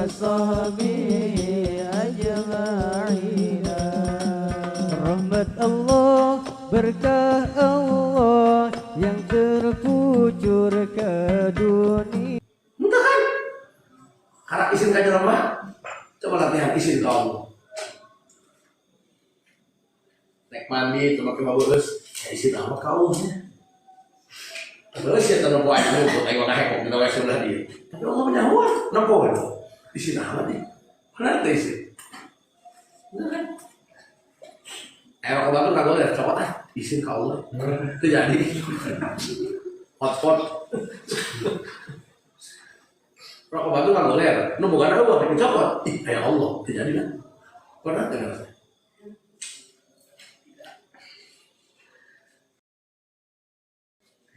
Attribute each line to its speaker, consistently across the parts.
Speaker 1: Wa sahbihi ajma'in. Rahmat Allah, berkah Allah yang terkucur ke dunia.
Speaker 2: Entah kan? Karena izin ka jelema, coba latihan izin ke Allah. Nek mandi, coba ke bagus, ya izin Allah ka Allah. Terus ya tanah buat aja, buat ayo naik kok kita wes sebelah dia. Tapi Allah menyahuan, nempo kan? Izin Allah nih, mana ada izin? Bener kan? Rokok batu nggak boleh, copot ah, izin ke Allah. Itu jadi hotspot. Rokok batu nggak boleh, nu bukan apa, dicopot. Ih, ya Allah, itu jadi kan? Pernah dengar saya?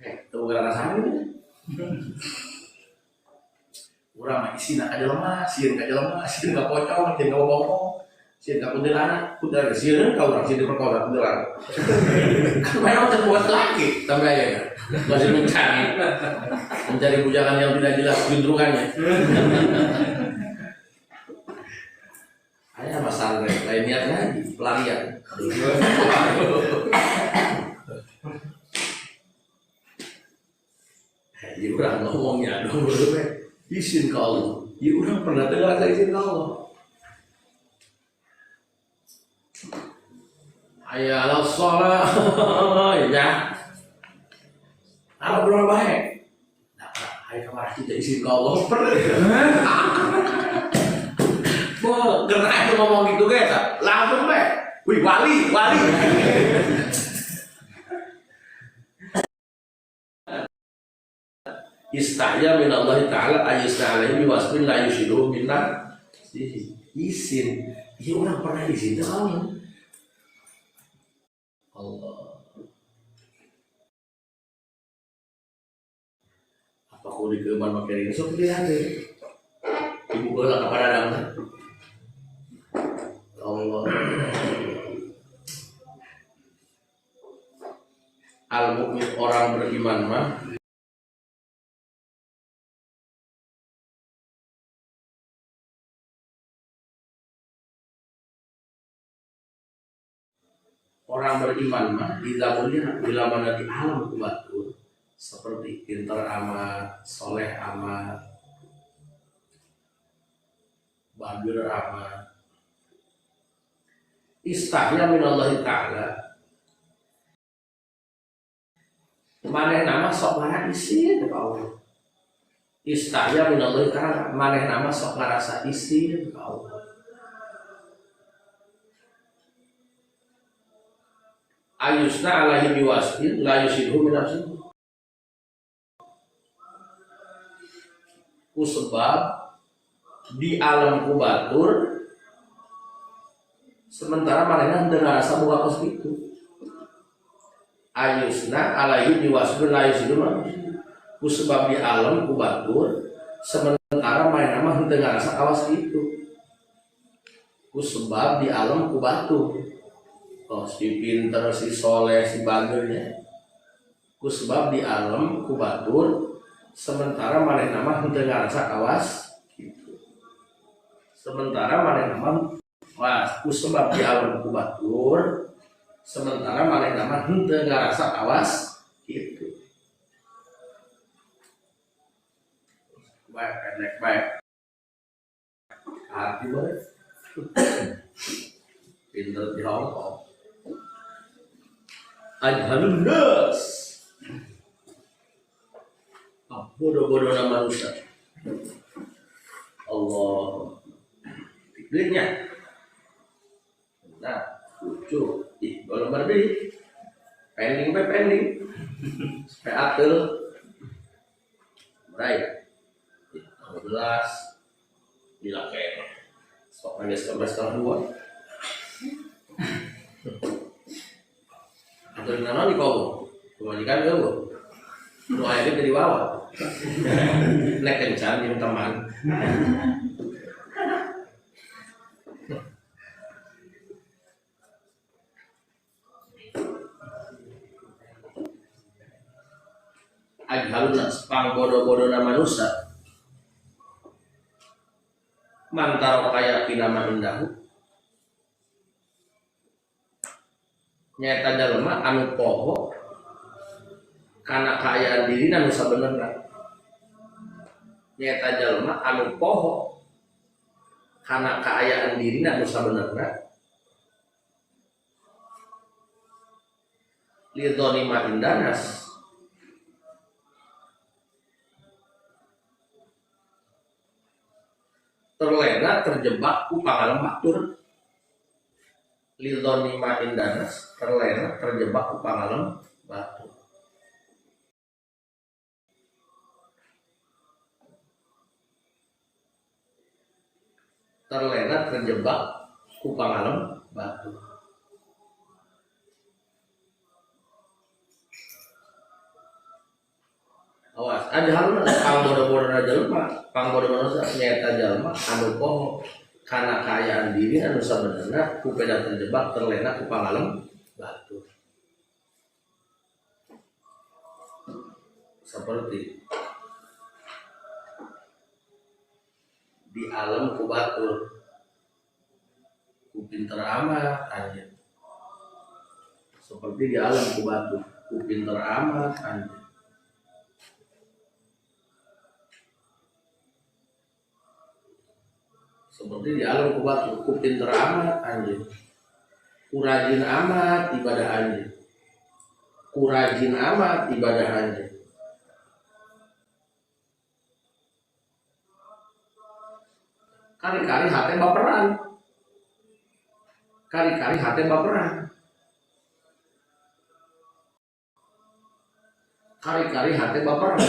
Speaker 2: Itu bukan rasanya ini. Urang mah isina ka jelema, sieun ka jelema, sieun ka pocong, sieun ka bobong, sieun ka kuntilanak, kuntilanak sieun ka urang sieun diperkosa kuntilanak. Kan memang terbuat lagi sampai akhirnya masih mencari bujangan yang tidak jelas gundrungannya. Ayah mas Andre, lain niat lagi, pelarian. Ya orang ngomongnya dong, izin ke Allah. Ya orang pernah dengar saya izin ke Allah. Hayya 'alas shalah, ya. Kalau belum baik, nah, ayo ke masjid ya izin ke Allah. Pernah. Bo, karena itu ngomong gitu guys, langsung baik. Wih, wali, wali. Istahya min Allah Ta'ala ayusna alaihi wasmin la yushiduhu minna izin. Ya orang pernah izin ke Allah. Allah. Apa kau di keman pakai ini? Sok dia ada. Ibu bola kepada adam. Allah. Al-mukmin orang beriman mah orang beriman mah idza mulia bila mana di alam kubatur seperti pintar amat, soleh amat, bager amat, istahya minallahi ta'ala maneh nama sok ngarasa isin ka Allah. Istahya minallahi ta'ala maneh nama sok ngarasa isin ka Allah. Ayusna alaihi biwasfin la yusidhu min nafsihi. Ku sebab di alam kubatur sementara manehna teu ngarasa boga kos kitu. Ayusna alaihi biwasfin la yusidhu min nafsihi. Ku sebab di alam kubatur sementara manehna mah teu ngarasa kawas kitu. Ku sebab di alam kubatur. Oh, si pinter, si soleh, si bagernya. Ku sebab di alam ku batur sementara manehna mah henteu ngarasa kawas gitu. Sementara manehna mah wah, ku sebab di alam ku batur sementara manehna mah henteu ngarasa kawas gitu. Baik, pendek baik. Hati boleh. Pinter di Hongkong. Ajhalun nas. Bodoh-bodoh nama manusia. Allah. Belinya. Nah, lucu. Ih, belum berdiri. Pending pe pending. Sampai atel. Right. 15. Gila kayak. Sok aja 11:30. Atau di mana di kobo? Kebajikan ke bu? Nu akhirnya jadi wawa. Nek kencan jeung teman. Ajhalun nas pang bodoh-bodohna manusia. Mantaro kaya pinama indahu nyaeta jalma anu poho kana kaayaan dirina nu sabenerna. Nyaeta jalma anu poho kana kaayaan dirina nu sabenerna lidoni ma indanas terlena terjebak ku pangalem batur. Lidoni ma indanas terlena terjebak ku pangalem batur. Terlena terjebak ku pangalem batur. Awas, ada haluna pangbodo-bodona jelema, pangbodo-bodona nyaeta jelema anu poho kana kaayaan diri anu sabenerna ku peda terjebak terlena ku pangalem batur. Seperti di alam ku batur, ku pinter amat anjeun. Seperti di alam ku batur, ku pinter amat anjeun. Seperti di alam ku batur, ku pinter amat anjeun. Ku rajin amat ibadah anjeun. Ku rajin amat ibadah anjeun. Kari-kari hate baperan. Kari-kari hate baperan. Kari-kari hate baperan.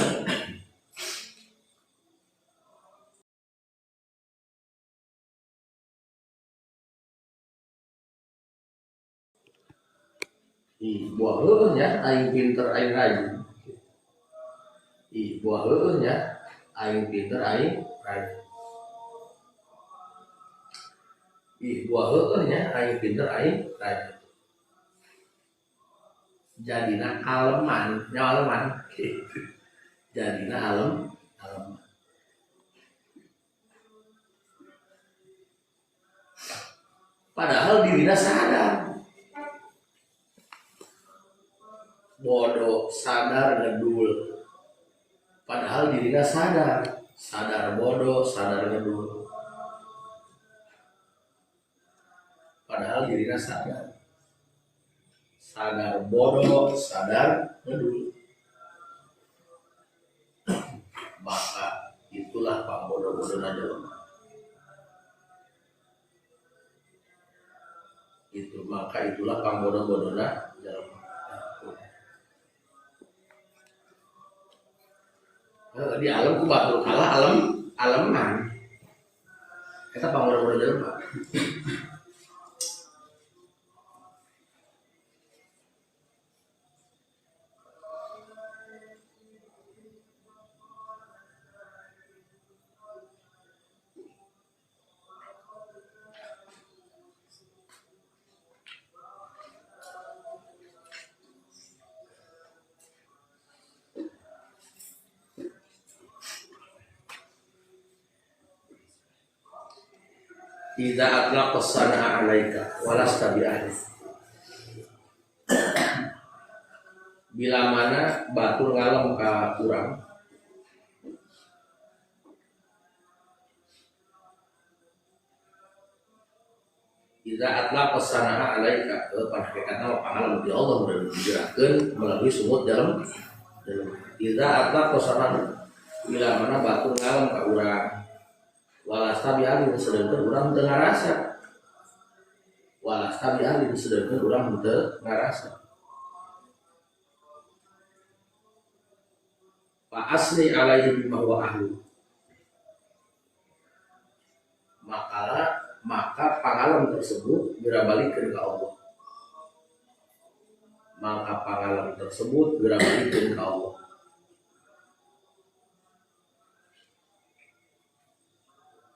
Speaker 2: Ih, buah heueuh nya aing pinter aing rajin. Ih, buah heueuh nya aing pinter aing rajin. Ih, buah heueuh nya aing pinter aing rajin. Jadina aleman, nya aleman gitu. Jadina aleman. Padahal dirina sadar. Bodoh sadar ngedul. Padahal dirina sadar, sadar bodoh, sadar ngedul. Padahal dirina sadar. Sadar bodoh, sadar ngedul. Maka itulah pangbodoh-bodona jelema. Itu maka itulah pangbodoh-bodona jelema. Di alam ku batur kalah alam aleman. Eta pangbodoh-bodoh jelema. Idza atlaqa sana'a 'alaika walasta bi ahli. Bila mana batur ngalem ka urang, idza atlaqa sana'a 'alaika, pada hakikatna mah pangalem ti Allah udah digerakkeun melalui sumut dalam dalam. Idza atlaqa sana'a, bila mana batur ngalem ka urang, walasta bi ahli, sedangkan urang teu ngarasa. Walasta bi ahli, sedangkan urang teu ngarasa. Fa asni alaihi bima huwa ahlu. Maka pangalem tersebut berabalikeun ka Allah. Maka pangalem tersebut berabalikeun ka Allah.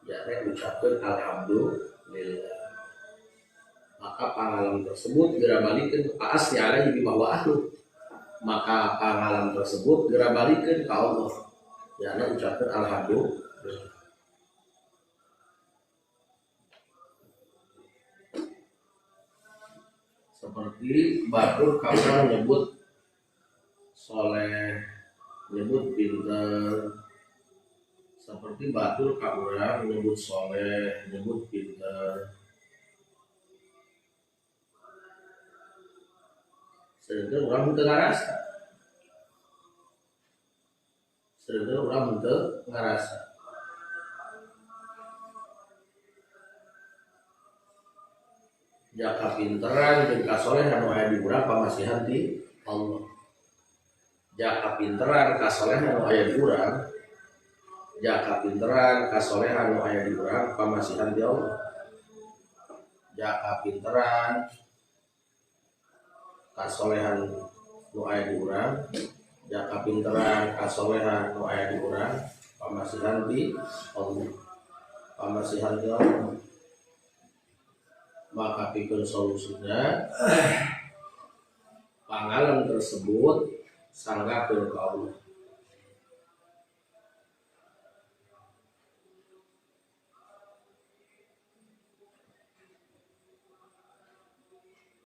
Speaker 2: Ya, ucapkan alhamdulillah. Maka pangalam tersebut geura balikeun ka asli alaihi bima huwa ahlu. Maka pangalam tersebut geura balikeun ka Allah. Ya, ucapkan alhamdulillah. Seperti batur ka urang nyebut soleh, nyebut pinter. Seperti batur ka urang nyebut soleh, nyebut pinter. Sedangkan urang henteu ngarasa. Sedangkan urang henteu ngarasa. Jaka pinteran jeung kasolehan anu aya di urang pamasihan ti Allah. Jaka pinteran kasolehan anu aya di urang, jaka pinteran kasolehan anu aya di urang pamasihan ti Allah. Jaka pinteran kasolehan nu aya di urang, jaka pinteran kasolehan nu aya di urang pamasihan ti Allah. Pamasihan ti Allah. Maka pikir solusinya pangalan tersebut sanggakeun ka Allah.